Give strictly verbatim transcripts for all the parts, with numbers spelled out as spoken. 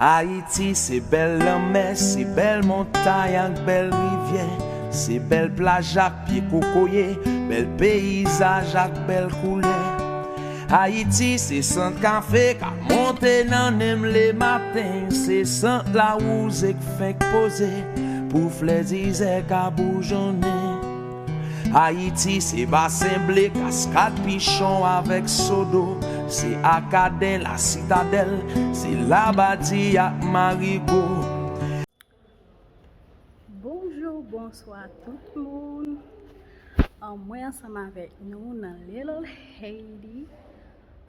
Ayiti se bèl lanmè, se bèl montay ak bèl rivyè, se bèl plaj ak pye kokoye, bèl peyizaj ak bèl koulè. Ayiti se sant kafe k ap monte nan nen m lematen, se sant lawouze k fenk poze pou flè dizè ka boujonnen. Ayiti se basen ble, kaskad pichon avèk sodo, se Akaden, Lasitadèl, se Labadi ak Marigo. Bonjou, bonswa tout moun. An, mwen ansanm avèk nou nan Little Haiti.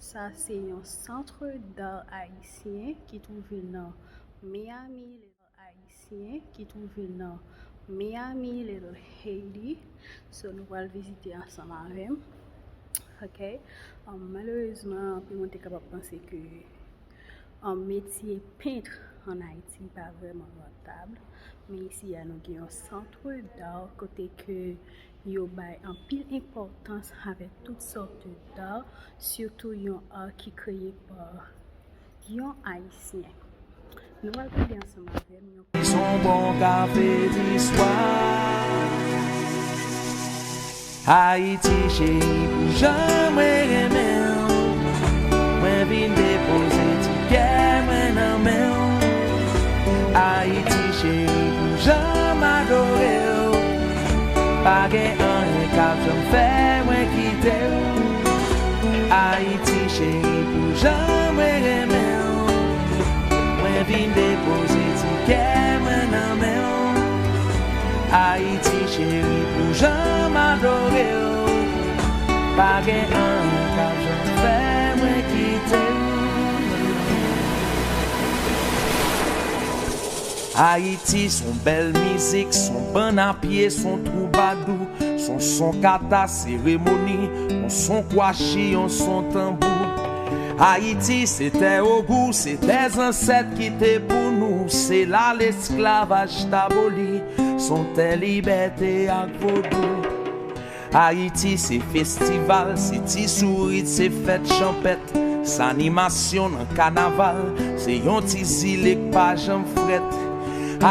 Sa se yon centre d'art ayisyen ki twouve nan Miami, Little Ayisyen ki twouve nan Miami, Little Haiti. So, nou pral vizite ansanm avè m. Ok. Um, malerezman, anpil moun te kapab panse ke, um, metye pent ann Ayiti pa vrèman rantab. Men isi a, nou gen yon centre d'art kote ke yo bay anpil enpòtans avèk tout sòt d'art, sitou yon art ki kreye pa yon Ayisyen. Nou pral gade ansanm avè m yon Son bon kafe di swa. Ayiti cheri, pou jan mwen renmen w, mwen vin depoze ti kè mwen nan men w. Ayiti cheri, pou jan m adore w, pa gen anyen k ap janm fè mwen kite w. Ayiti cheri, pou jan mwen renmen w, mwen vin depoze ti kè mwen nan men w. Ayiti cheri, pou jan m adore w, pa gen anyen k ap janm fè mwen kite w. Ayiti s on bèl mizik, s on bann a pye, s on twoubadou, s on son kata seremoni, yon son kwachi, yon son tanbou. Ayiti se tè ogou, se tè zansèt kite pou nou, se la lesklavaj t aboli, s on tè libète ak vodou. Ayiti se festival, se ti sourit, se fèt chanpèt, s animasyon nan kanaval, se yon ti zile k pa janm frèt.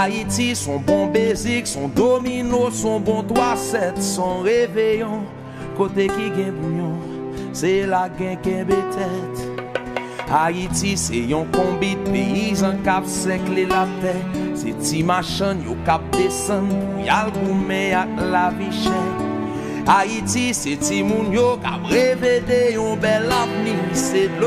Ayiti s on bon bezik, s on domino, s on bon twa sèt, s on reveyon, kote ki gen bouyon, se la k gen kenbe tèt. Ayiti se yon konbit peyizan k ap sèkle latè. Se ti machann yo k ap desann pou y al goumen ak lavi chè. Ayiti se timoun yo k ap reve de yon bèl avni. Se dlo